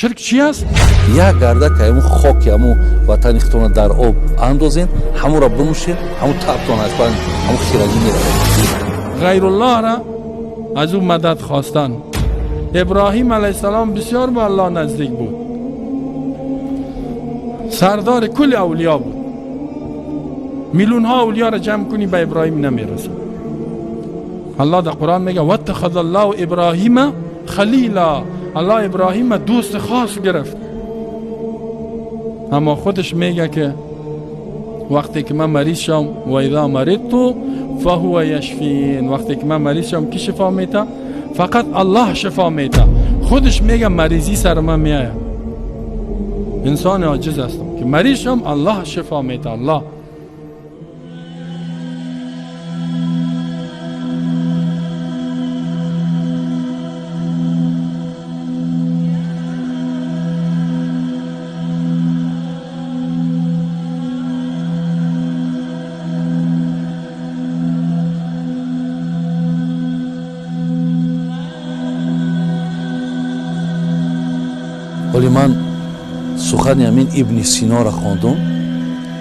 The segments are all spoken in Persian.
شرک چی است؟ یک گرده که همون خاک همون وطن خودتون در آب اندازین، همون را بنوشین، همون تبتون از بند همون خیرگی میره. غیر الله را از او مدد خواستن. ابراهیم علیه السلام بسیار به الله نزدیک بود، سردار کل اولیا بود. میلیون ها اولیا را جمع کنی به ابراهیم نمیرسه. الله در قرآن میگه واتخذ الله ابراهیم خلیلا، الله ابراهیم دوست خاص گرفت. اما خودش میگه که وقتی که من مریض شم و اذا مرضت فهو یشفین، وقتی که من مریض شم کی شفا میده؟ فقط الله شفا میده. خودش میگه مریضی سر من میآید، انسان عاجز هستم که مریض شم الله شفا میده. الله ولی من سخن همین ابن سینا را خواندم.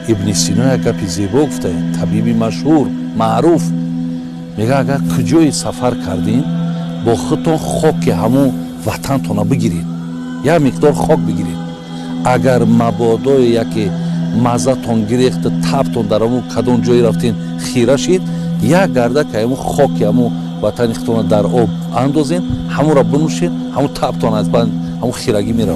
ابن سینا یک گپی زیبا گفته، طبیبی مشهور معروف، میگه اگر کجای سفر کردین با خودتون خاک همون وطنتون بگیرید، یک مقدار خاک بگیرید. اگر مبادای یکی مزه‌تون گرفت، تبتون در همون کدام جای رفتین خیره شید، یک گرده که همون خاک همون وطن خودتون در آب اندازین، همون را بنوشین، همون تبتون از بند همون خیرگی میره.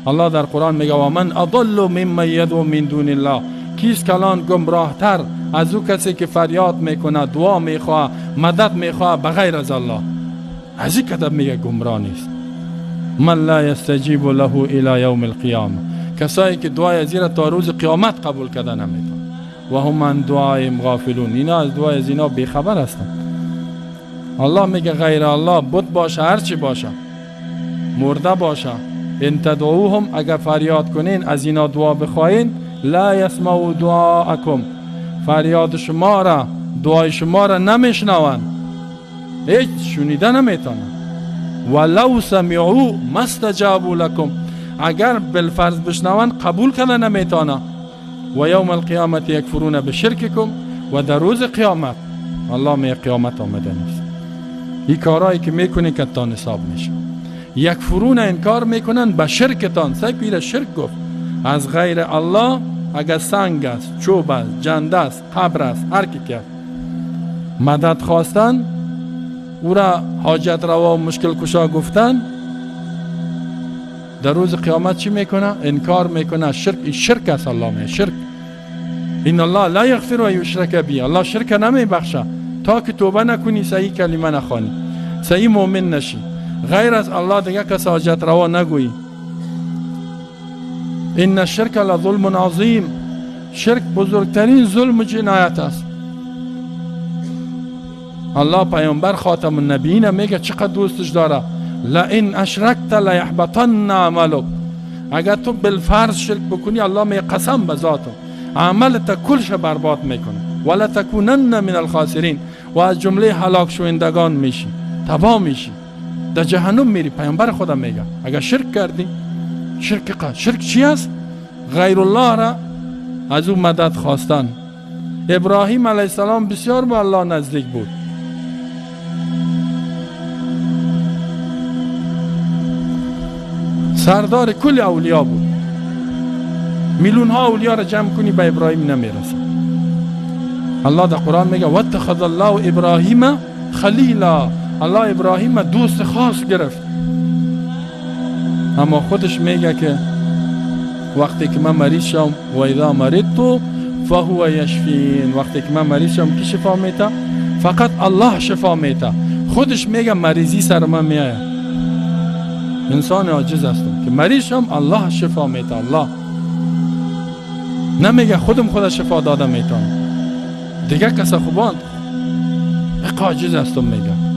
الله در قرآن میگه و من اضل ممن یدعو من دون الله، کیست کلان گمراه تر از او کسی که فریاد میکنه، دعا میخواه، مدد میخواه بغیر از الله. از این کتاب میگه گمراه نیست. من لا یستجیب له الی یوم القیامه، کسایی که دعای از را تا روز قیامت قبول کرده نمیتون. و هم عن دعایم غافلون، اینا از دعای از اینا بیخبر هستند. الله میگه غیر الله بت باشه، هرچی باشه، مرده باشه، ان تدعوهم، اگر فریاد کنین از اینا دعا بخواین، لا یسمعوا دعاءکم، فریاد شما را، دعای شما را نمیشنوند، هیچ شنیده نمیتونن. ولو سمعوا ما استجابوا لکم، اگر بالفرض بشنوند قبول کرده نمیتونه. و یوم القیامت یکفرون بشرککم، و در روز قیامت الله می قیامت آمده نیست. این کارهایی که میکنی که تا حساب میشه. یکفرون انکار میکنن به شرکتان. سعی پیر شرک گفت از غیر الله، اگر سنگ است، چوب است، جنده است، قبر است، هر کی که مدد خواستن، او را حاجت روا و مشکل کشا گفتن، در روز قیامت چی میکنه؟ انکار میکنه. شرک، شرک است. الله می شرک، ان الله لا یغفر و یشرک به، الله شرک نمیبخشه تا که توبه نکنی، صحیح کلمه نخوانی، صحیح مؤمن نشی، غیر از الله دیگه کس حاجت روا نگویی. ان الشرک لظلم عظیم، شرک بزرگترین ظلم و جنایت است. الله پیامبر خاتم النبیین میگه چقدر دوستش داره، لئن اشرکت لیحبطن عملک، اگر تو بالفرض شرک بکنی الله می قسم به ذاتم عملت کلش برباد میکنه، ولا تکونن من الخاسرین، و از جمله هلاک شوندگان میشی، تباه میشی، در جهنم میری. پیامبر خدا میگه اگر شرک کردی، شرک شرک چی است؟ غیر الله را از او مدد خواستن. ابراهیم علیه السلام بسیار به الله نزدیک بود. سردار کل اولیا بود. میلیون ها اولیا را جمع کنی به ابراهیم نمیرسه. الله در قرآن میگه واتخذ الله ابراهیم خلیلا، الله ابراهیم دوست خاص گرفت. اما خودش میگه که وقتی که من مریض شم و اذا مرضت فهو یشفین، وقتی که من مریض شم کی شفا میته؟ فقط الله شفا میته. خودش میگه مریضی سر من میآید، انسان عاجز هستم که مریض شم الله شفا میته. الله نمیگه خودم خود شفا داده میتونم، دیگه کس خوبان عاجز هستم میگه.